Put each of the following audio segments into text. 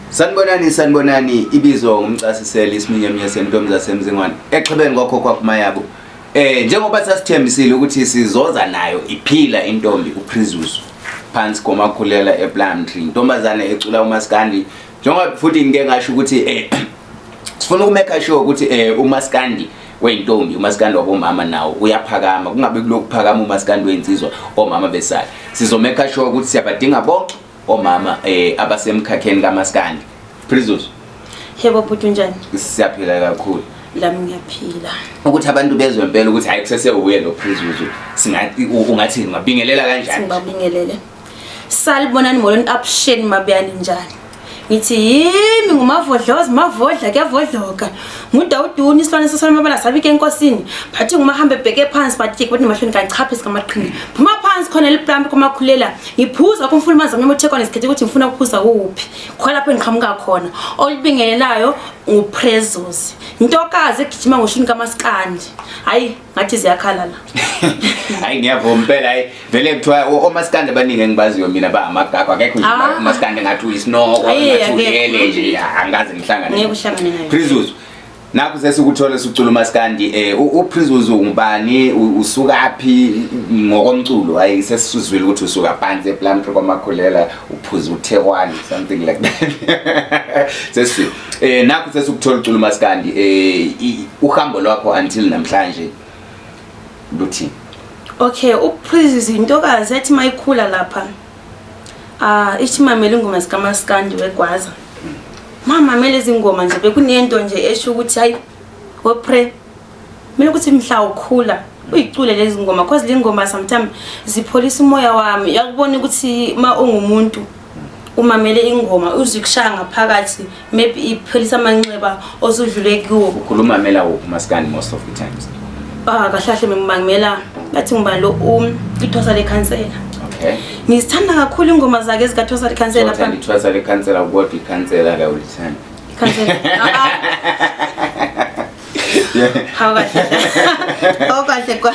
Sanibonani, sanibonani. Ibizo ngumcasiseli isiminyeminya sentombi zasemzingwane exhibeni kwakhokho kumayabo. Njengoba sasithembisile ukuthi sizoza nayo iphila intombi uPrizuzu phansi komakhulela ePlumtree, intombazane ecula umaskandi. Njengoba futhi ngike ngasho ukuthi sifuna ukumake sure ukuthi umaskandi weyintombi, umaskandi wabomama nawo uyaphakama, kungabe kulokuphakama umaskandi weyinsizwa omama besala. Sizomake sure ukuthi siyabadinga bonke omama abasemkhakheni kamaskandi. Prizuzu. Yebo bhuti, unjani? Siyaphila kakhulu. Lami ngiyaphila. Ukuthi abantu bezwe impela ukuthi hayi, kusese uye lo Prizuzu, singathi ungathi ungabingelela kanjani? Singibabingelele. Salibonani, molweni, avuxeni, mabuyani, njani? Ngithi yimi ngumavodlozi, mavodla kuyavodloka. Ngudawuduni isilwane sasamabala sabike enkosini. Bathi ngumahambe ebheke phansi, bathi bathi mahlweni kachaphe sikamaqhinga. Phuma phansi khona liplampi komakhulela. Ngiphuza kumfuna amanzi amnyama uthekwane sikhethe ukuthi ngifuna ukuphuza kuphi. Khona lapho engiqhamuka khona. Olibingelelayo nguPrezuzi. Intokazi egijima ngoshuni kamaskandi. Hayi, ngathi ziyakhala la. Hayi, ngiyavuma impela. Hayi vele, kuthiwa omaskandi abaningi engibaziyo mina ba amagagu, akekho nje umaskandi ngathi uyisinoko, Ayi, ngathi akekho. ulele nje, angikaze ngihlangane. Ngeke uhlangane naye. Prizuzu, nakho sesikuthola sucula umaskandi. UPrizuzu ngubani? Usukaphi ngokomculo? Hayi, sesizwile ukuthi usuka phansi ePlumtree kwamakhulela, uphuza uthekwane, something like that. Sesizwile. Nakho sesikuthola ucula umaskandi. Uhambo lwakho until namhlanje luthini? Okay, uPrizuzu intokazi ethi mayikhula lapha. Ah, ithi mamela ingoma zikaMaskandi wegwaza. Mamamela izingoma nje, bekunento nje esho ukuthi hayi wepre. Mina ukuthi mhla ukhula uyicule lezi ngoma, cause le ngoma sometimes zipholisa umoya wami. Uyakubona ukuthi ma ungumuntu umamele ingoma uzikushaya ngaphakathi, maybe ipholisa amanxeba osudlule kuwo. Ukhuluma mela wuphi umaskandi most of the times? Ah, kahle kahle ngimamela, bathi ngibani lo, ithwasa lekhansela. Ngizithanda kakhulu ingoma zakhe ezikathwasa lekhansela. Uthanda ithwasa lekhansela, kodwa ikhansela kawulithandi? Ikhansela. Ah, hawu kahle, hawu kahle kwa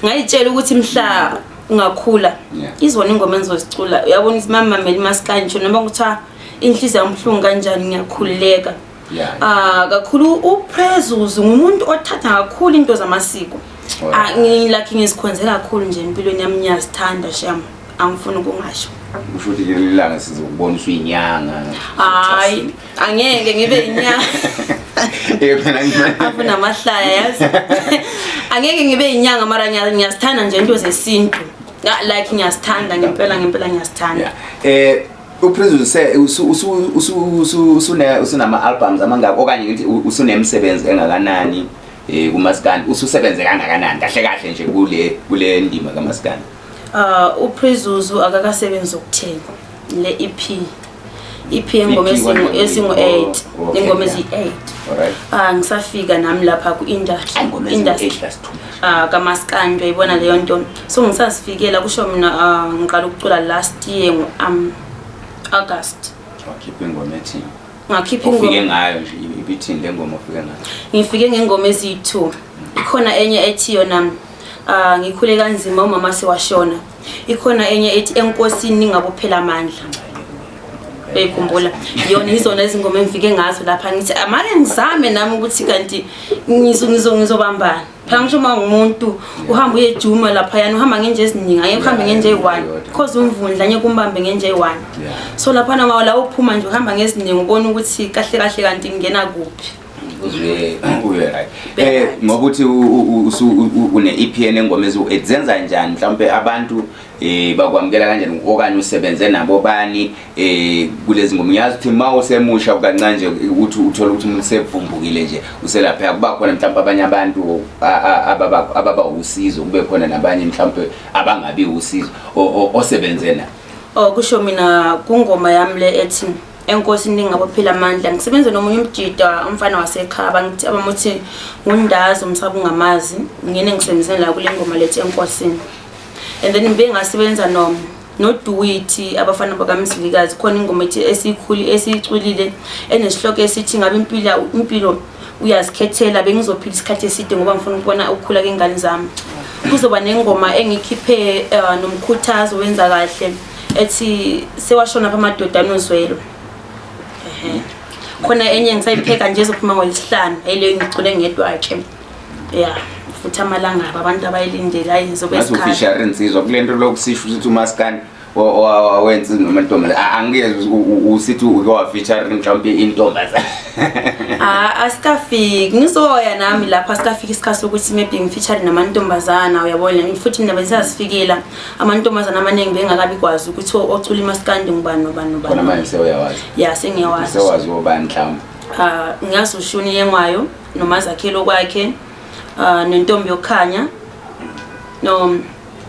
ngayitshela ukuthi mhla ungakhula izona ingoma engizozicula. Uyabona ukuthi mamamela imaskandi ngisho noma kuthiwa inhliziyo yami buhlungu kanjani, ngiyakhululeka. Ah, kakhulu uPrezuzu ngumuntu othatha kakhulu into zamasiko. Ah, ngilakhi ngizikhonze kakhulu nje empilweni yami, ngiyazithanda sham, angifuni ukungasho. Kusho ukuthi leli langa sizokubona usuyinyanga? Hayi, angeke ngibe inyanga. Phela Afuna amahlaya yazi, angeke ngibe inyanga, mara ngiyazithanda nje into zesintu. Like ngiyazithanda ngempela, ngempela ngiyazithanda. Yeah. uPrizuzu se usu usu usu usu usune usunama albums amangaki, okanye ngithi usunemisebenzi engakanani kumaskandi? Ususebenze kangakanani kahle kahle nje kule ndima kaMaskandi? UPrizuzu akakasebenzi ukutheni, le EP, EP engoma EP ezingu Oh, 8. Ingoma eziyi-8. Ah, ngisafika nami lapha ku-industry Ingoma industry ezingu-8, that's too much. Ah, kamaskandi, uyayibona leyo nto, so ngisazifikela kusho mina. Ah, ngiqala ukucula last year ngo August. Wakhipha ingoma ethini? Ngakhipha Ufike ingoma ngayo nje, ibithini le ngoma ofike ngayo? Ngifike ngengoma eziyi-2. Ikhona enye ethi yona ngikhule kanzima, umama sewashona. Ikhona enye ethi enkosini ningabophela amandla, uyikhumbula yona? Izona izingoma engifike ngazo lapha. Ngithi amake ngizame nami ukuthi kanti ngizobambana phela. Ngisho uma ngumuntu uhamba uyejuma laphayana, uhamba ngenje eziningi, angeke uhambe ngenje eyi-one, cause umvundla angeke umbambe ngenje eyi-one. So laphana ma la uphuma nje uhamba ngeziningi, ubona ukuthi kahle kahle kanti ngingena kuphi. Uze ube right ngokuthi une EP enengoma eziwu-8, zenza njani? Mhlawumbe abantu bakwamukela kanjani, okanye usebenze nabo bani kulezi ngoma? Ngiyazi ukuthi uma usemusha kancane nje ukuthi uthola ukuthi umuntu sevumbukile nje uselapha, kuba khona mhlawumbe abanye abantu ababa usizo, kube khona nabanye mhlawumbe abangabi usizo osebenze nabo. Oh, kusho mina kungoma yami le ethi enkosini ningabophila amandla, ngisebenze nomunye umjida, umfana wasekhaya, bangithi abamuthi ngundazi umsaba ungamazi, ngine ngisebenzisene la kule ngoma lethi enkosini. And then ngibe ngasebenza no noDuwithi, abafana bakamzilikazi. Khona ingoma ethi esiyikhuli esiyiculile enesihloko esithi ngabe impilo uyazikhethela, bengizophila isikhathi eside ngoba ngifuna ukubona ukukhula kengane zami. Kuzoba nengoma engikhiphe nomkhuthazo wenza kahle ethi sewashona apha amadoda anozwelo. Ehe, khona enye ngisayipheka nje, ezophuma ngolwesihlanu, ayileyo ngicule ngedwa-ke, ya, futhi amalangaba abantu abayilindele, hayi, ngizobe Ngathi sikhala. ufishare insizwa kule nto lokusisho ukuthi umaskandi wensizwa noma intombazane, angiyezwa usithi uke wafeature mhlawumbe intombazane. Ah, asikafiki, ngizoya nami lapho, asikafiki isikhathi sokuthi maybe ngifeature namantombazana, uyabona. Futhi mina bengisazifikela amantombazana amaningi, bengakabi kwazi ukuthi ocula imaskandi ngubani, nobani, Khona nobani. Manje sewuyawazi? Ya, sengiyawazi. Sewazi obani mhlawumbe? Ah, ngiyazi uShuni Yengwayo noMazakhelo kwakhe, ah, nentombi yokukhanya no.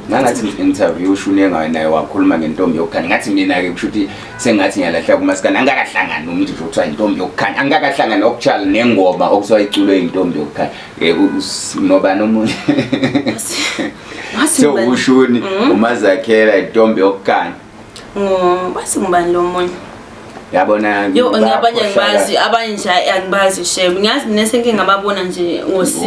Nangathi interview uShuni ngayo naye wakhuluma ngentombi yokukhanya. Ngathi mina-ke kusho ukuthi sengathi ngiyalahla kumaskandi, angikakahlangani nomuntu nje okuthiwa intombi yokukhanya, angikakahlangani okutshala nengoma okuthiwa iculwe intombi yokukhanya. Nobani omunye? Wathi ngubani? SewuShuni, uMazakhela, intombi yokukhanya. Wathi ngubani lo munye? Yabona. Yo, ngiyabanye angibazi abanye nje, hayi, angibazi shem. Ngiyazi mina senke ngababona nje ngosi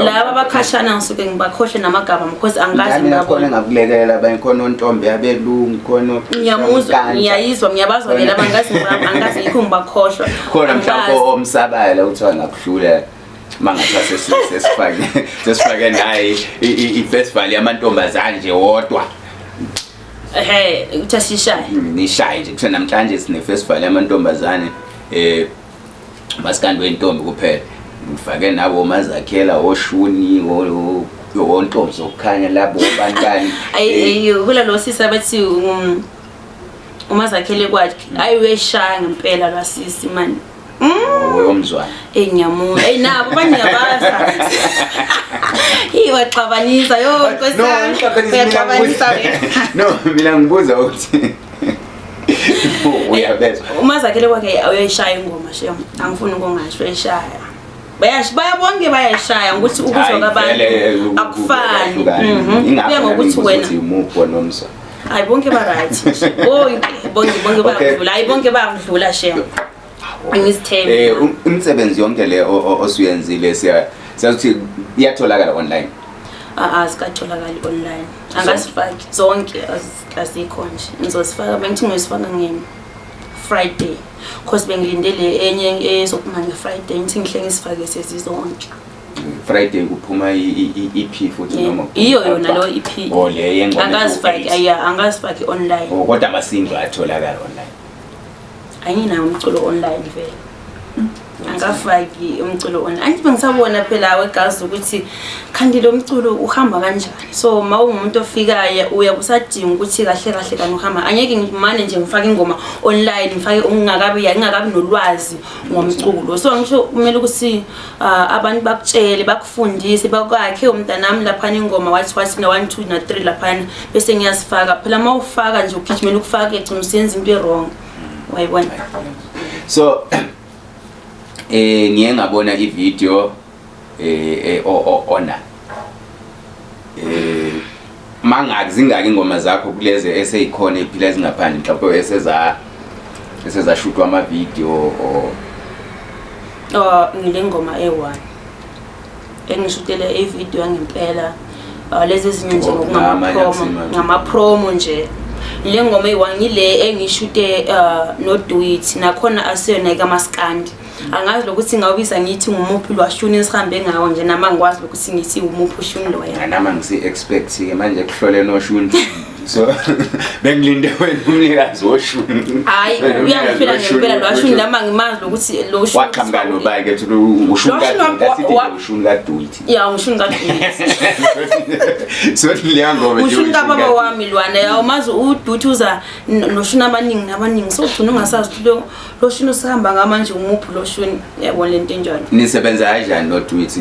laba abakhashana, ngisuke ngibakhohle namagama because angikaze Ngani nakhona ngibabona. Engakulekelela abanye khona, ontombi abelungu khona. Ngiyamuzwa, ngiyayizwa, ngiyabazwa ke laba, angikaze angikaze yikho ngibakhohlwa. Khona mhlawumbe Angibazi. omsabayo la kuthiwa ngakuhlula mangathiwa sesifake naye i-festival yamantombazane nje wodwa. Ehe, ukuthi asishaye. Nishaye nje, kuthiwa namhlanje sine-festival yamantombazane, masikandi wentombi kuphela, ngifake nabo oMazakhela, oShuni, ontombi zokukhanya labo bantani. Ayi, ayi, kula lo sisi abathi uMazakhele kwakhe, hayi, uyeshaya ngempela lwasisi mani. Omzwana. Eyi, ngiyamuzwa. Eyi, nabo bangiyabaza. Yi, waxabanisa, yo, Nkosi No, yami. ngixabanisi, mina Uyaxabanisa ngibuza- wena. No, mina ngibuza ukuthi uyabezwa. UMazakhele kwakhe uyayishaya ingoma shem, angifuni ukungasho, uyayishaya. Bayash, bonke bayayishaya, ngokuthi ukuzwa Hayi, kwabantu vele, akufani. kuyahlukana. Ingakho Kuya nami ngokuthi ngibuza wena ukuthi umuphi wonomzwa. Hayi, bonke ba-right nje. Bonke, bonke, bonke. Bayangidlula, hayi, bonke bayangidlula shem, angizithembi. Imisebenzi yonke le osuyenzile, siya siyazi iyatholakala online? Azikatholakali online, angazifaki zonke, azikho nje. Ngizozifaka, bengithi ngiyozifaka nge-Friday cause bengilindele enye ezophuma nge-Friday, ngithi ngihle ngizifake sezizonke. Friday kuphuma i-EP futhi noma? Iyo yona lo EP. Oh, le yengoma. Angazifaki, aya, angazifaki online. Oh, kodwa ama-single ayatholakala online? Anginawo umculo online vele, angafaki umculo online. Angithi bengisabona phela wegazi ukuthi kanti lo mculo uhamba kanjani, so ma ungumuntu ofikayo uya usadinga ukuthi kahle kahle kani uhamba. Angeke ngimane nje ngifake ingoma online, ngifake ngingakabi nolwazi ngomculo. So ngisho kumele ukuthi abantu bakutshele, bakufundise, bakwakhe, umntanami laphana ingoma wathi wathi na 1 2 na 3 laphana, bese ngiyazifaka phela. Ma ufaka nje, ugijimela ukufaka, egcina usenza into e-wrong, wayibona. So ngiye ngabona i-video ona mangaki, zingaki ingoma zakho kulezi eseyikhona ephila ezingaphandle, mhlawumbe esezashutwa ama-video or? Oh, ngile ngoma eyi-one engishutele ividiyo yangempela. Lezi ezinye nje Oh, ngokungama-promo. namanye. Ngama-promo nje. Le ngoma eyi-one ngile engishute no-Do It, nakhona asiyona kamaskandi. Angazi lokuthi ngawubiza ngithi ngumuphi lwashuni esihambe ngawo nje, nama ngikwazi lokuthi ngithi umuphi ushuni loya. Nama ngisi-expect-ke manje kuhlole noshuni, so bengilinde wena umnikazi woshuni. Hhayi, Wena umnikazi uyangifila woshuni, ngempela lwashuni, nama ngimazi lokuthi lo shuni. Waqhamuka noba-ke thi ushuni? Lo shuni Kasithi nje ushuni ka-Do It. Ya, ngushuni ka-Do It. So leya ngoma nje Ushuni ushuni kababa ka-Do It. wami lwana, yawumazi uduthi uza noshuni abaningi nabaningi, so ugcina ungasazi ukuthi lo shuni usihamba ngamanje umuphi lo shuni, yabona lento enjalo. Nisebenza kanjani no-Do It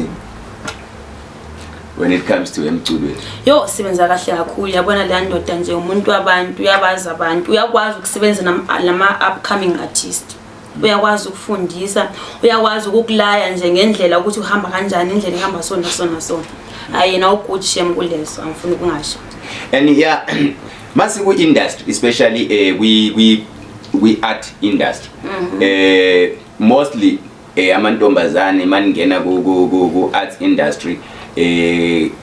when it comes to emculweni? Yo, sebenza kahle kakhulu, yabona leya ndoda nje umuntu wabantu, uyabazi abantu, uyakwazi ukusebenza nama-upcoming artist, uyakwazi ukufundisa, uyakwazi ukukulaya nje ngendlela ukuthi uhamba kanjani, indlela ihamba so naso naso. Hayi, yena u-good shem kuleso, angifuni ukungasho. And yeah, masiku-industry, especially kwi-art industry, mostly amantombazane maningena ku-arts industry,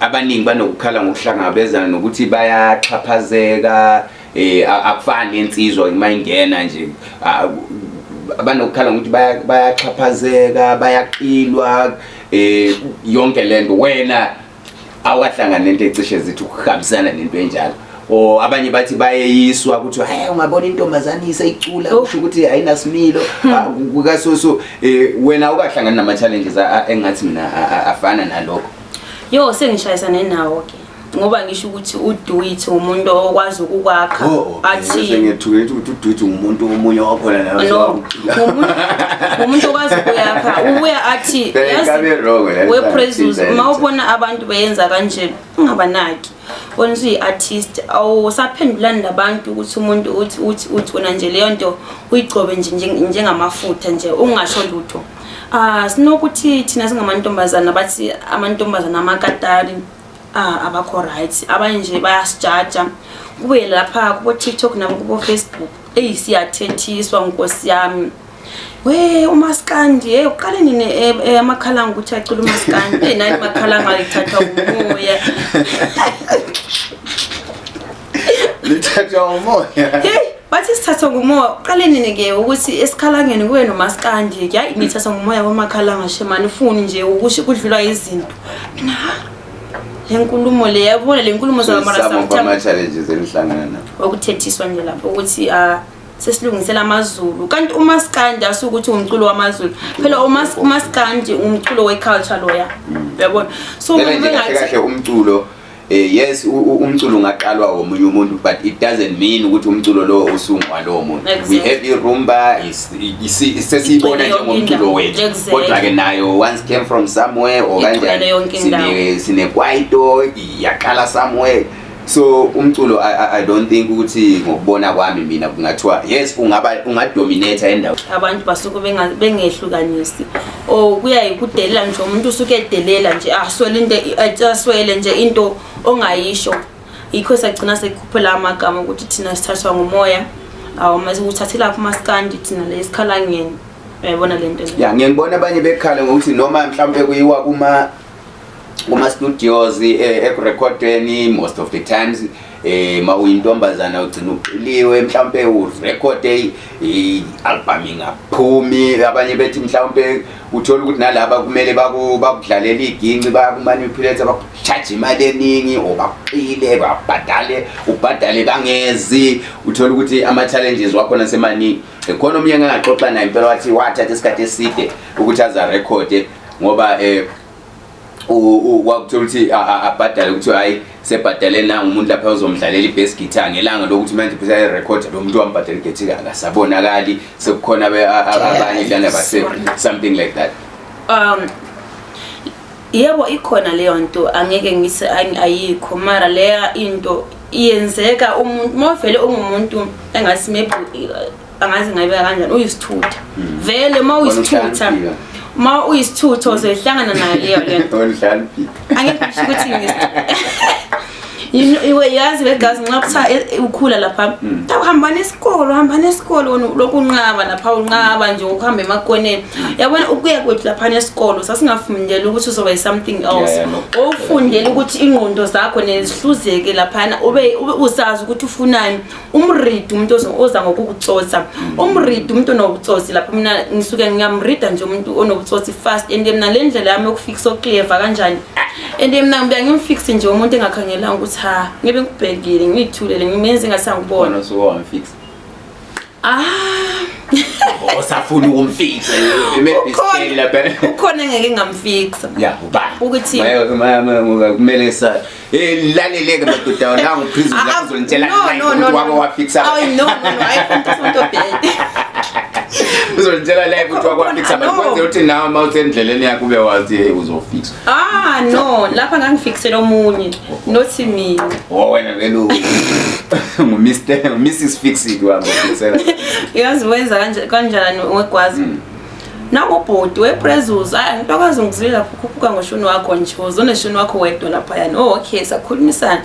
abaningi banokukhala ngokuhlangabezana nokuthi bayaxhaphazeka. Akufani nensizwa mayingena nje. Abanokukhala ngokuthi bayaxhaphazeka, bayaqilwa, yonke lento. Wena awukahlangani nento ecishe zithi ukuhambisana nento enjalo, or abanye bathi bayeyiswa ukuthi hey, ungabona intombazane iseyicula, kusho ukuthi ayinasimilo kukasoso. Wena awukahlangani nama challenges engathi mina afana nalokho? Yo, sengishayisane nawo ke, ngoba ngisho ukuthi udo it umuntu okwazi ukukwakha. Oh, okay. Athi Sengiyethuke ukuthi udo it ngumuntu omunye wakhona nawe. No, umuntu okwazi ukuyakha, ubuya athi Phela yazi, inkabi wrong la. We-Prezus, uma ubona abantu beyenza kanje, ungabanaki. Wena usuyi-artist, awusaphendulani nabantu ukuthi umuntu uthi uthi uthi. Wena nje leyo nto uyigcobe nje njengamafutha nje, ungasho lutho. Ah, sinokuthi thina singamantombazana, bathi amantombazana amakatari, ah, abakho right. Abanye nje bayasijaja, kubuye lapha kubo-TikTok nabo kubo-Facebook. Eyi, siyathethiswa, nkosi yami. We umaskandi, hey, uqale nini amakhalanga ukuthi acula umaskandi? Hey, nani makhalanga lithathwa umoya. Lithathwa umoya. Hey, bathi sithathwa ngumoya. Uqale nini ke ukuthi esikhalangeni kube nomaskandi? Hayi, ngithathwa ngumoya wamakhalanga, shemani, ufuni nje ukusho kudlulwa izinto. Mina ha, le nkulumo le, yabona le nkulumo Some of zamara ama-challenges enihlangana nawo. Okuthethiswa nje lapho ukuthi ah, sesilungisela amaZulu, kanti umaskandi asukuthi umculo wamaZulu phela. Umaskandi umculo we-culture loya, uyabona? So Phela nje kahle bengathi kahle umculo, yes, umculo ungaqalwa omunye umuntu, but it doesn't mean ukuthi umculo lo usungwalowo muntu. We have irumba, sesiyibona Igcwele yonke njengomculo indawo. wethu, kodwa ke nayo once came from somewhere or Igcwele kanjani. yonke indawo. Sine kwaito, yaqala somewhere. So umculo, I don't think ukuthi, ngokubona kwami mina, kungathiwa yes, ungaba ungadominate endawo. Abantu basuke bengehlukanisi or kuya yikudelela nje, umuntu usuke edelela nje, aswele into, aswele nje into ongayisho. Yikho sagcina sekukhuphela amagama ukuthi thina sithathwa ngumoya. Awu, mase uthathelaphi umaskandi thina le esikhalangeni? Uyayibona le nto le? Ya, ngiye ngibona abanye bekhala ngokuthi noma mhlawumbe kuyiwa kuma studios, ekurekhodeni, most of the times ma uyintombazana ugcina uqiliwe, mhlawumbe urekhode i-album ingaphumi. Abanye bethi mhlawumbe uthola ukuthi nalaba kumele bakudlalele iginci, bayakumanipulate, bakucharge imali eningi or bakuqile, babhadale, ubhadale bangezi. Uthola ukuthi ama-challenges wakhona semaningi. Khona omunye engangaxoxa naye impela, wathi wathatha isikhathi eside ukuthi aze arekhode ngoba kwakuthola ukuthi abhadale, ukuthi hayi, sebhadale na umuntu lapha uzomdlalela i-bass guitar, ngelanga lokuthi manje phela erekhod, lo muntu wambhadala i-guitar akasabonakali, sekukhona abanye lana base, something like that. Yebo, ikhona leyo nto, angeke ngise ayikho, mara leya into iyenzeka umuntu mawuvele ungumuntu engathi maybe, angazi ngayibeka kanjani, uyisithutha vele. Ma uyisithutha, Uhlakaniphile. ma uyisithutha uzohlangana nayo leyo lento. Uhlakaniphile. Angeke ngisho ukuthi iwe yazi begazi, nxa kuthiwa ukhula lapha, uhamba nesikolo, uhamba nesikolo, wena lokhu unqaba lapha, unqaba nje ukuhamba emakoneni, yabona? Ukuya kwethu lapha nesikolo, sasingafundeli ukuthi uzoba something else. Yeah, no. Ufundele ukuthi ingqondo zakho nezihluzeke laphana, ube usazi ukuthi ufunani. Umridi umuntu oza ngokukutsotsa, umridi umuntu onobutsotsi lapho. Mina ngisuke ngiyamrida nje umuntu onobutsotsi fast, and mina le ndlela yami yokufixa oclever kanjani, and mina ngibuya ngimfixe nje umuntu engakhangelanga ukuthi ha, ngibe ngikubhekile, ngiyithulele, ngimenze ngathi angibona. Khona usuke wamfixa? Ah. Osafuna ukumfixa maybe lapha? Ukhona engeke ngamfixa. Ya, ubani? Kumele sa laleleke madoda, nangu prison Ah, lapho uzonitshela no, live no, no, ukuthi wake no. wafixa. Ayi, no, no, no, ayikho umuntu obhede. Uzonitshela live ukuthi wake wafixa No. abantu, kwenzela ukuthi nawe uma usendleleni yakho ube wazi, hey, uzofixa. Ah, no, lapha ngangifikisela omunye, not mina. Oh, wena vele ngu-Mr Mrs Fix It, wami ufixela. Yazi wenza kanje kanjani wegwazi? Nangubhodi wePrezus, hayi, ngitokwazi ngizwile lapho ukhuphuka ngoshuni wakho nje, uzoneshuni wakho wedwa laphayana. Oh, okay, sakhulumisana.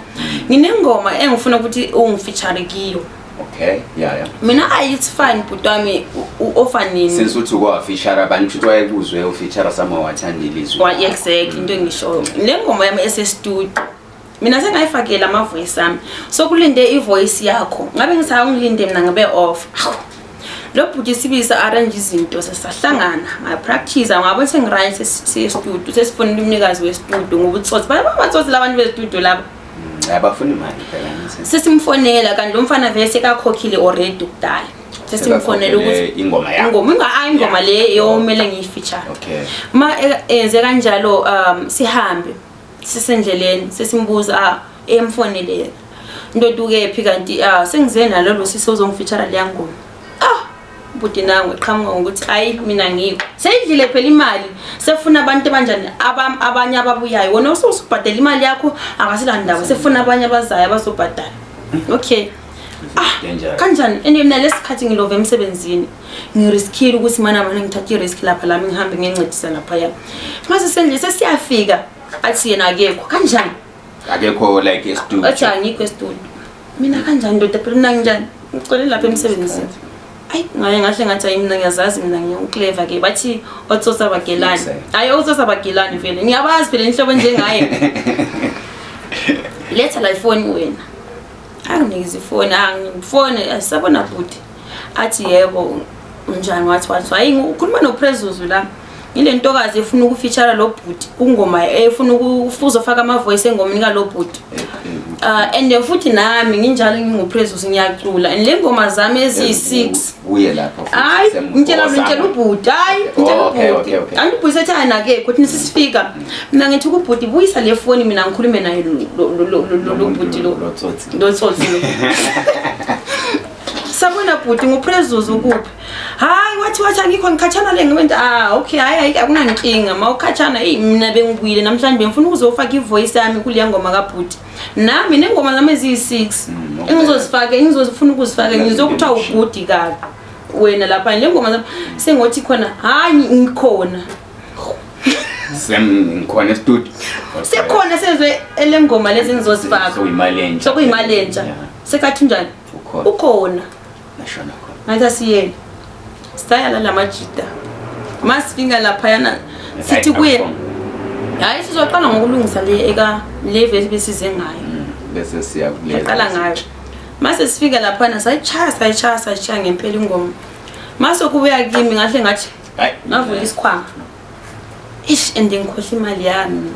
Nginengoma engifuna ukuthi ungifeature kiyo. Okay, yeah. Mina, ayi, it's fine bhuti wami, u-offer nini? Since uthi ukwafeature abantu, futhi wayekuzwe ufeature sama, wathanda ilizwi. Wa exactly, into engishoyo. Le ngoma yami ese-studio. Mina sengayifakela ama-voice ami. So kulinde i-voice yakho. Ngabe ngisayongilinde mina ngibe off. Hawu. Lo bhuti sibili sa-arrange izinto, sahlangana, ngapractice, ngabona sengiright, sesiye-studio, sesifonela umnikazi westudio ngoba utsotsi, babatsotsi labantu bestudio laba. Abafuni imali phela ngithi. Sesimfonela, kanti lo mfana vele sekakhokhile already kudala. Sesimfonela ukuthi Sekakhokhele ingoma yakho. Ingoma hayi, ingoma le yomele ngiyifeature. Ma enze kanjalo, sihambe, sisendleleni sesimbuza, emfonele yena, ndoda ukephi kanti? Sengize nalolo sisi ozongifeature leya ngoma. Bhuti nangu eqhamuka ngokuthi hayi, mina ngikho seyidlile phela imali, sefuna abantu abanjani, abanye ababuyayo. Wena usubhadela imali yakho, akaselandaba, sefuna abanye abazayo abazobhadala. Okay, Danger. Kanjani? And mina lesikhathi ngilove emsebenzini, ngiriskile ukuthi mana mana ngithathe i-risk lapha lami, ngihambe ngiyencedisa laphaya. Mase sendle sesiyafika, athi yena akekho. Kanjani? Akekho like estudio? Athi angikho estudio. Mina kanjani ndoda? Phela mina nginjani, ngicole lapha emsebenzini. Ayi, ngaye ngahle ngathi ayi, mina ngiyazazi, mina ngiwuclever ke, bathi otsotsi abagelani. Hayi, otsotsi abagelani vele, ngiyabazi phela inhlobo njengaye. Letha la ifoni wena. Anginikeza ifoni, angifone, asabona bhuti. Athi yebo, unjani? Wathi hayi, ukhuluma noPrezuzu la, ngile ntokazi efuna ukufeature lo bhuti kungoma, efuna ukuzofaka ama-voice engomeni kalo bhuti. And futhi nami nginjalo, nginguPrezuzu, ngiyacula, and le ngoma zami eziyi-six. Uye lapho futhi Hayi, semgosa. ngitshela ubhuti, hayi, ngitshela ubhuti. Anti ubhuti sethi hayi, nakekho. Thina sesifika, mina ngithi kubhuti, buyisa le foni, mina ngikhulume naye lo bhuti lo. Lo tsotsi. Lo tsotsi lo. Sabona bhuti, nguPrezuzu, kuphi? Hayi, wathi angikho, ngikhatshana le. Ngibe okay, hayi hayi, akunankinga ma ukhatshana. Eyi, mina bengibuyile namhlanje, bengifuna ukuzofaka ivoice yami kuleya ngoma kabhuti, nami nengoma zami eziyi-six engizozifaka, engizofuna ukuzifaka, ngizokuthiwa ugudi kabi wena lapha le ngoma zami. Sengothi khona hayi, ngikhona. Sem ngikhona estudio. Sekhona, sezwe elengoma lezi engizozifaka. Sokuyimali entsha. Sokuyimali entsha. Sekathi njani? Ukhona. Ukhona. Nashona khona. Ngathi asiyeni, saya la lamajida. Masifika laphayana, sithi kuye hayi, sizoqala ngokulungisa le eka le vesi besize ngayo. Bese siya kule. Qala ngayo. Mase sifika laphana, sayichaya, sayishaya, sayishaya ngempela ingoma. Mase kubuya kimi, ngahle ngathi Hayi. ngavula isikhwama, ish, and ngikhohle imali yami.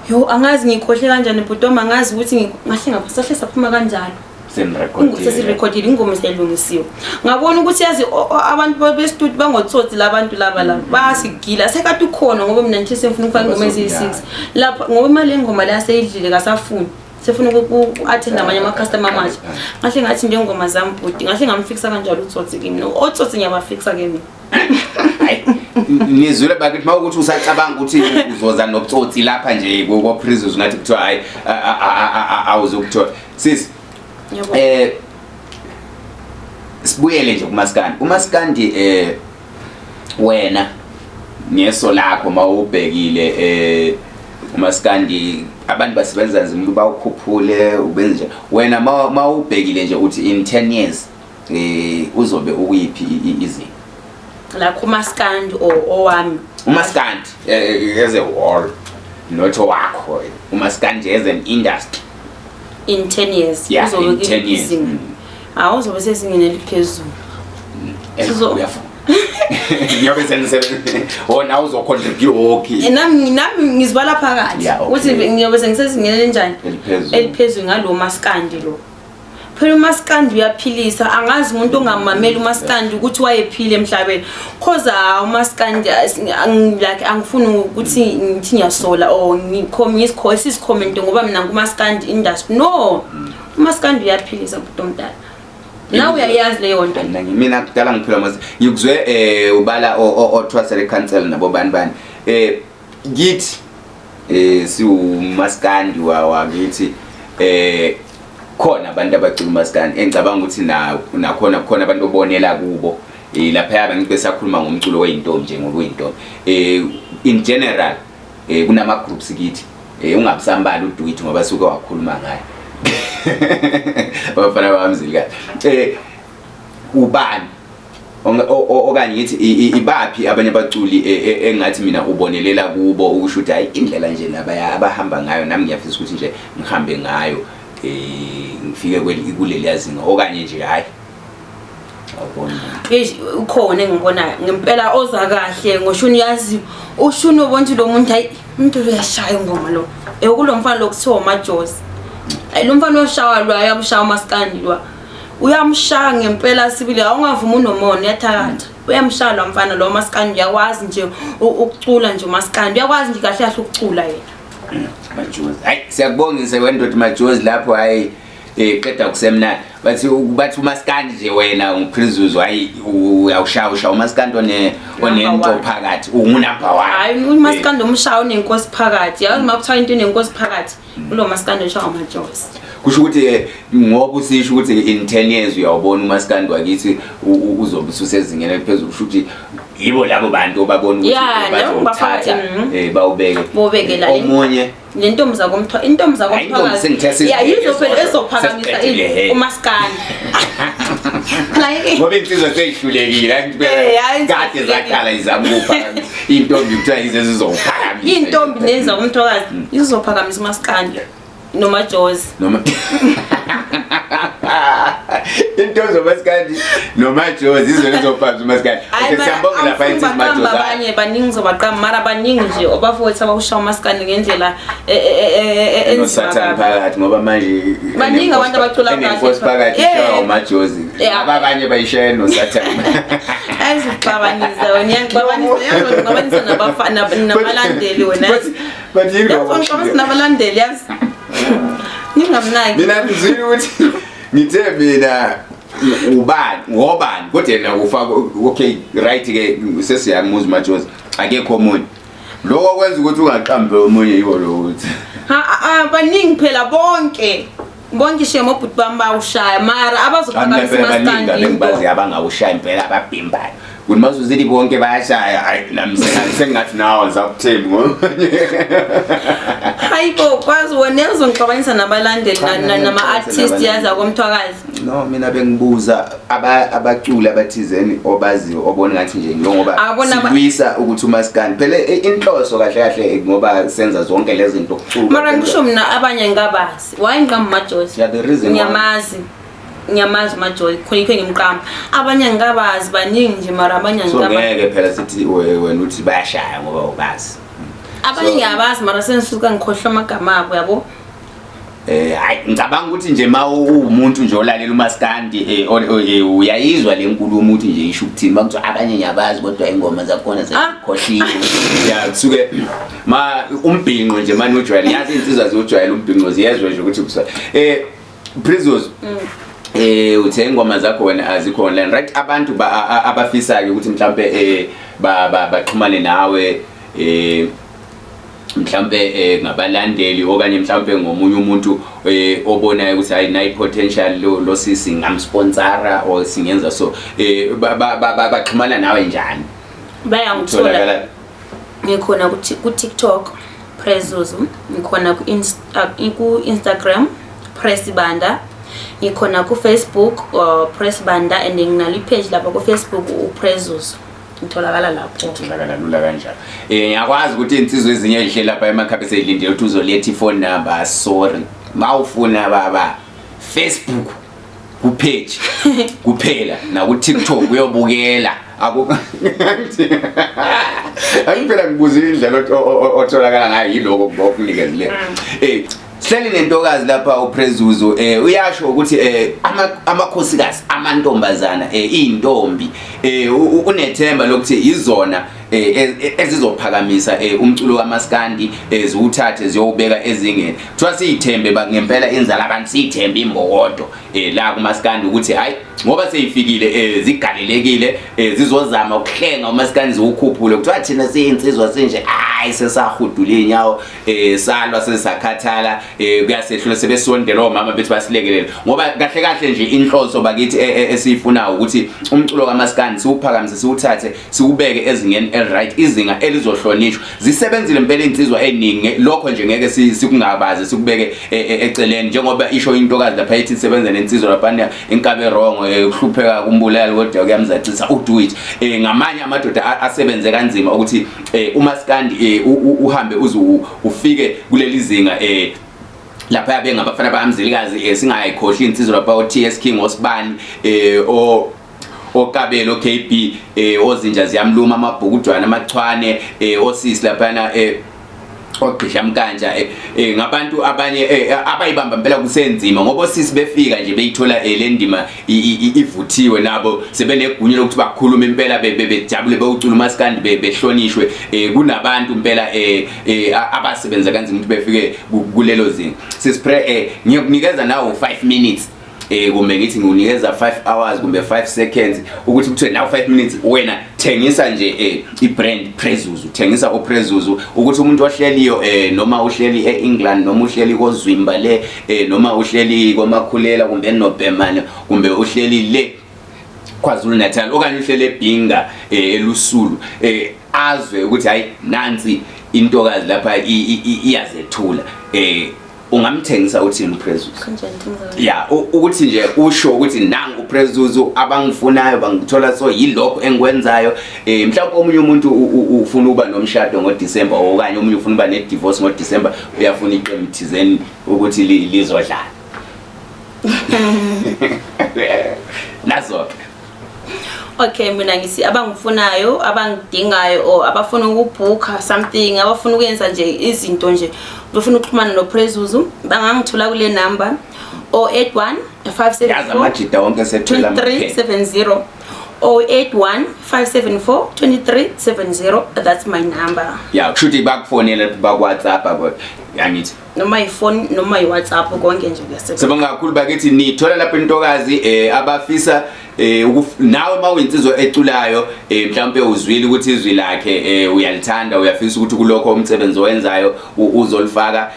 Yo, angazi ngikhohle kanjani bhuti, angazi ukuthi ngahle ngapha, sahle saphuma kanjalo. Senirekhodile. Sesirekhodile ingoma, seyilungisiwe. Ngabona ukuthi yazi abantu bestudio bangotsotsi labantu laba la, bayasigila. Sekade ukhona, ngoba mina nje sengifuna ukufaka ingoma eziyi-six lapha, ngoba imali yengoma leya seyidlile, kasafuni, sefuna uku-attend amanye ama-customer amatsha. Ngahle ngathi njengoma zami bhuti, ngahle ngamfikisa kanjalo utsotsi kimi. Otsotsi ngiyabafikisa ke mina. Hayi, nizwile bakithi, mawukuthi usacabanga ukuthi uzoza nobutsotsi lapha nje ko-prisons, ngathi kuthiwa hayi, awuzukuthola sis. Yebo. Sibuyele nje kumaskandi. Umaskandi, wena ngeso lakho mawubhekile, umaskandi abantu basebenza nzima ukuthi bawukhuphule, ubenze nje. Wena mawubhekile nje uthi in 10 years uzobe ukuyiphi izinga? Like umaskandi or owami? Umaskandi as a whole, not owakho, umaskandi as an industry. In 10 years? Yeah, uzobe in 10 years. izinga? Hawu, uzobe sezingeni eliphezulu. Uyafuna ngiyobe senise wona uzocontribute, okay. Nami ngizibala phakathi ukuthi ngiyobe sengisezingeni elinjani. Eliphezulu. Eliphezulu ngalo maskandi lo. Phela umaskandi uyaphilisa, angazi umuntu ongamameli umaskandi ukuthi wayephile emhlabeni, cause ah, umaskandi like angifuni ukuthi ngithi ngiyasola or ngisicomment ngoba mina ngumaskandi industry. No, umaskandi uyaphilisa, bhuti omdala, nawe uyayazi leyo nto. Mina kudala ngiphila mos, ngikuzwe ubala othwasele council nabo bani bani kithi siwumaskandi wakithi, khona abantu abacula umaskandi engicabanga ukuthi na nakhona khona abantu obonela kubo lapha yabe ngibe sakhuluma ngomculo weyintombi nje, ngoba uyintombi in general kunama groups kithi, ungabusambali uDuit ngoba suke wakhuluma ngayo abafana bamzilikazi, ubani okanye ngithi ibaphi abanye abaculi engathi mina ubonelela kubo, ukusho ukuthi hayi, indlela nje laba abahamba ngayo nami ngiyafisa ukuthi nje ngihambe ngayo, ngifike kuleliya zinga, okanye nje hayi? Eish, ukhona engibonayo ngempela oza kahle ngoshuni, yazi ushuni ubona ukuthi lo muntu, hayi, umuntu lo uyashaya ingoma lo. Kulo mfana lo kuthiwa uMajozi. Hayi, lo mfana oshawa lwa, uyabushaya umaskandi lwa, uyamshaya ngempela sibili. Awungavumi, unomona, uyathakatha, uyamshaya lo mfana lo maskandi. Uyakwazi nje ukucula nje umaskandi, uyakwazi nje kahle kahle ukucula yena. Majozi, hayi, siyakubongisa wendoda Majozi lapho. Hayi, qeda kusemnandi, bathi umaskandi nje wena ungiPrezuzu, hayi, uyawushaya, ushaya umaskandi onento one. Phakathi ungu-number one. Hayi, umaskandi umshaya unenkosi phakathi. Yazi uma kuthiwa into inenkosi phakathi, kulo maskandi oshaya uMajozi. Kusho ukuthi ngoba usisho ukuthi in 10 years uyawubona umaskandi wakithi uzobe ususezingeni eliphezulu, kusho ukuthi yibo labo bantu obabona ukuthi Yeah, labo bazowuthatha bawubeke. Bawubeke la. Omunye? Le ntombi zakomthwa, intombi Hayi, intombi sengithe zakomthwakazi ya, yizo phela ezophakamisa sesiqedile, he. umaskandi. Like Ngoba insizwa seyihlulekile. Hayi, Kade seyihlulekile. zakhala izama ukuphakamisa intombi, kuthiwa yizo ezizowuphakamisa. Iy'ntombi lezi zakomthwakazi izophakamisa umaskandi noMajozi. Noma into zomaskandi noMajozi izo lezophakamisa umaskandi. Okay, siyambonga lapha insizwa Baqamba Majozi. abanye baningi, zobaqamba, mara baningi nje obafowethu abawushaya umaskandi ngendlela enzima Nosathane kabi. phakathi, ngoba manje Baningi abantu abacula kahle. enenkosi phakathi ishaya uMajozi. Abanye bayishaya nosathane. Ayizikuxabanisa wena, iyangixabanisa, iyazongixabanisa nabafana nabalandeli wena. But yini ngoba Iyazongixabanisa nabalandeli, yazi ningamnaki. Mina ngizwile ukuthi ngithe mina ubani ngobani, kodwa yena ufaka. Okay, right ke, sesiyamuza uMajozi, akekho omunye lokho kwenza ukuthi ungaqambi omunye, yiwo lo ukuthi Ha, baningi phela, bonke bonke shame, obhuti bami bawushaya, mara abazophakamisa Phela baningi umaskandi abengibazi abangawushaya impela, ababhimbayo, kuthi masuzithi bonke bayashaya, hayi, nami sengathi nawe ngisakuthembi ngoba Hayi bo, kwazi wena uzongixabanisa nabalandeli Cha, mina nama-artist ngixabanisa yazi akomthwakazi. No, mina bengibuza abaculi abathizeni obaziyo, obona ngathi nje njengoba silwisa ukuthi umaskandi phela inhloso kahle kahle, ngoba senza zonke lezi zinto ukucula. Mara ngisho mina abanye ngingabazi, why ngiqamba uMajozi? Yeah, the reason why- Ngiyamazi, ngiyamazi uMajozi, khona ikho ngimqamba. Abanye ngingabazi, baningi nje, mara abanye So ngingabazi. ngeke phela sithi wena uthi bayashaya ngoba ubazi. Abanye ngiyabazi, mara sengisuka ngikhohlwa amagama abo, yabo. Hayi, ngicabanga ukuthi nje ma uwumuntu nje olalela umaskandi, uyayizwa le nkulumo ukuthi nje isho ukuthini makuthiwa abanye ngiyabazi kodwa ingoma zakhona sezikhohliwe. Ya, kusuke ma umbhinqo nje manje ujwayele, yazi insizwa ziwujwayele umbhinqo, ziyezwa nje ukuthi kusa Prezos, uthe ingoma zakho wena azikho online, right? Abantu abafisayo ukuthi mhlambe baxhumane nawe, mhlambe ngabalandeli okanye mhlambe ngomunye umuntu obonayo ukuthi hayi, nayi potential, lo sisi ngamsponsora or singenza so, baxhumana nawe njani? Bayangithola. Tholakala Ngikhona ku-TikTok, Prezuzu. Ngikhona ku-Instagram, Press Banda. Ngikhona ku-Facebook, Press Banda, and nginalo i-page lapha ku-Facebook, uPrezuzu. Ngitholakala lapho. Tholakala lula kanjalo. Ngiyakwazi ukuthi insizwe ezinye ezihle lapha emakhaya seyilindele ukuthi uzoletha i-phone number. Sorry, mawufuna baba Facebook ku-page kuphela naku-TikTok uyobukela. Aku angiphela ngibuza indlela otholakala ngayo, yiloko okunikezile. Sihleli nentokazi lapha uPrezuzu, uyasho ukuthi amakhosikazi, amantombazana, izintombi, unethemba lokuthi izona ezizophakamisa umculo kaMaskandi, ziwuthathe ziyowubeka ezingeni. Kuthiwa siyithembe ngempela inzala abantu, siyithembe imbokodo la kuMaskandi, ukuthi hayi, ngoba seyifikile, zigalelekile, zizozama ukuhlenga uMaskandi, ziwukhuphule. Kuthiwa thina siyinsizwa sinje, hayi, sesahudula inyawo, salwa sesakhathala, kuyasehlula, sebesondela omama bethi basilekelele, ngoba kahle kahle nje inhloso bakithi esiyifunayo ukuthi umculo kaMaskandi siwuphakamise, siwuthathe, siwubeke ezingeni el-right, izinga elizohlonishwa. Zisebenzile impela insizwa eningi, lokho nje ngeke sikungabaze, sikubeke eceleni, njengoba isho intokazi lapha ethi isebenza nensizwa lapha inkabe wrong, ukuhlupheka kumbulala kodwa kuyamzacisa udo it. Ngamanye amadoda asebenze kanzima ukuthi uMaskandi uhambe uze ufike kuleli zinga lapha bengabafana bamzilikazi, singayikhohli insizwa lapha o TS King, osibani, o okabelo KB ozinja ziyamluma amabhukudwana amachwane osisi laphana ogqisha mkanja ngabantu abanye abayibamba impela kusenzima ngoba osisi befika nje beyithola le ndima ivuthiwe nabo sebenegunya lokuthi bakhulume impela bejabule bewucula umaskandi behlonishwe kunabantu impela abasebenza kanzima ukuthi befike kulelo zinga. Sisipre ngiyokunikeza nawo 5 minutes kumbe ngithi ngiwunikeza 5 hours kumbe 5 seconds ukuthi kuthiwe now 5 minutes wena thengisa nje i-brand Prezuzu, thengisa uPrezuzu ukuthi umuntu ohleliyo noma uhleli e-England noma uhleli koZwimba le noma uhleli koMakhulela kumbe eNobhemane kumbe uhleli le KwaZulu Natal okanye uhleli eBhinga eLusulu azwe ukuthi hayi nansi intokazi lapha iyazethula. Ungamthengisa uthini uPrezuzu? Ya, ukuthi nje usho ukuthi nangu uPrezuzu abangifunayo bangithola, so yilokho engikwenzayo. Mhlawumbe omunye umuntu ufuna ukuba nomshado ngoDecember okanye omunye ufuna ukuba ne-divorce ngoDecember, uyafuna iqembu thizeni ukuthi lizodlala. Nazo. Okay, mina ngithi abangifunayo, abangidingayo or abafuna ukubhukha something, abafuna ukuyenza nje izinto nje, befuna ukuxhumana noPrezuzu, bangangithola kule number 081 574 Yazi amajida wonke sethola 2370 081 574 2370, that's my number. Ya, kushuthi bakufonela baku WhatsApp abo yangithi noma ifoni noma iWhatsApp konke nje kuyasebenza. Sibonga kakhulu bakithi, nithola lapha intokazi abafisa nawe uma uyinsizwa eculayo mhlawumbe uzwile ukuthi izwi lakhe uyalithanda, uyafisa ukuthi kulokho umsebenzi owenzayo uzolifaka,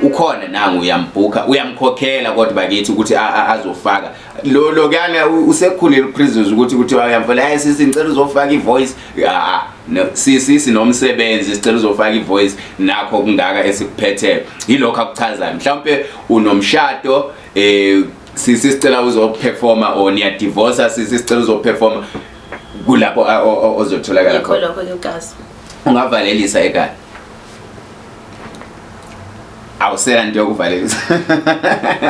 ukhona nangu uyambhuka uyamkhokhela kodwa bakithi ukuthi azofaka lo lokuyana usekhulile uPrezuzu ukuthi ukuthi uyamfela hayi sisi ngicela uzofaka ivoice, no sisi sinomsebenzi sicela uzofaka ivoice nakho kungaka esikuphethe. Yilokho akuchazayo. Mhlawumbe unomshado sisi sicela uzoperforma or niya divorce sisi sicela uzoperforma, kulapho ozotholakala khona lokho ke. Ungavalelisa ekhaya, awusela nto yokuvalelisa,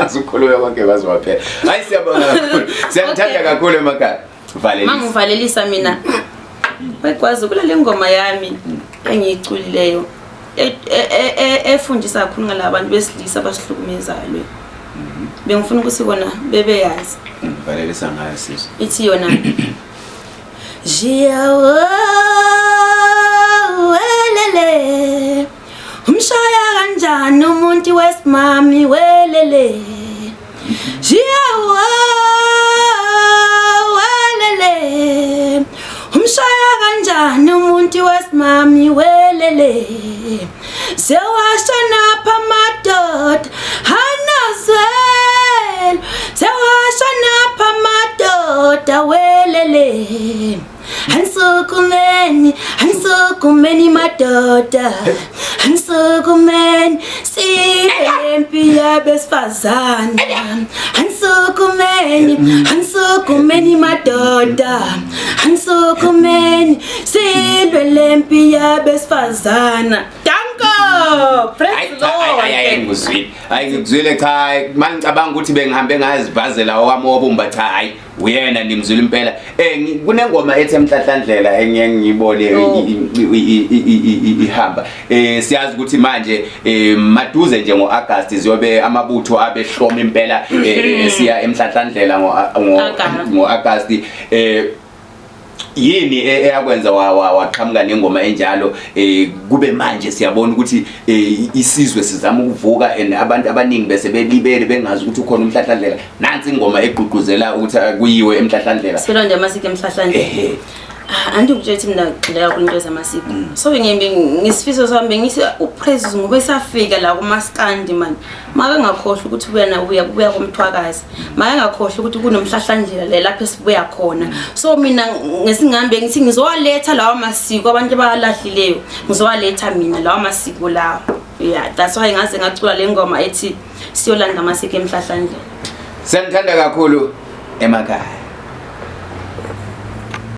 asukhulume konke kwaze waphela. Hayi, siyabonga kakhulu, siyakuthanda kakhulu emakhaya. Valelisa. Mangivalelisa mina bekwazi kulale ngoma yami engiyiculileyo efundisa kakhulu ngalaba bantu besilisa abasihlukumezayo, bengifuna ukuthi bona bebeyazi. Valelisa ngayo sisi. Ithi yona Jia welele, umshaya kanjani umuntu wesimami welele, Jia welele, umshaya kanjani umuntu wesimami welele, sewashona pha madoda hanazwelo, sewashona pha madoda welele, Ansukumeni, ansukumeni madoda, ansukumeni sibe yabesifazane, ansukumeni, ansukumeni madoda, ansukumeni silwe lempi yabesifazana. Danko, praise the Lord. Hayi, ngikuzwile, hayi ngikuzwile. Cha, mangicabanga ukuthi bengihambe ngazibhazela owami wobumba, cha hayi uyena ndimzwile impela. Kunengoma ethi emhlahlandlela engiye ngiyibone ihamba. Siyazi ukuthi manje maduze nje ngoAugust ziyobe amabutho abehloma impela siya emhlahlandlela ngoAugust. Yini eyakwenza waqhamuka nengoma enjalo kube manje siyabona ukuthi isizwe sizama ukuvuka and abantu abaningi bese belibele bengazi ukuthi ukhona umhlahlandlela, nansi ingoma egqugquzela ukuthi kuyiwe emhlahlandlela? Silonde amasiko emhlahlandlela. Anti ngikutshela ukuthi mina ngigxila kakhulu into zamasiko, so ngisifiso sami bengithi uPrezuzu ngoba esafika la kumaskandi mani makangakhohlwa ukuthi ubuya na ubuya kubuya komthwakazi, makangakhohlwa ukuthi kunomhlahlandlela le lapho esibuya khona. So mina ngesingambe ngithi ngizowaletha lawa masiko abantu abalahlileyo, ngizowaletha mina lawa masiko lawa. Yeah, that's why ngaze ngacula le ngoma ethi siyolanda amasiko emhlahlandlela. Siyangithanda kakhulu emakhaya.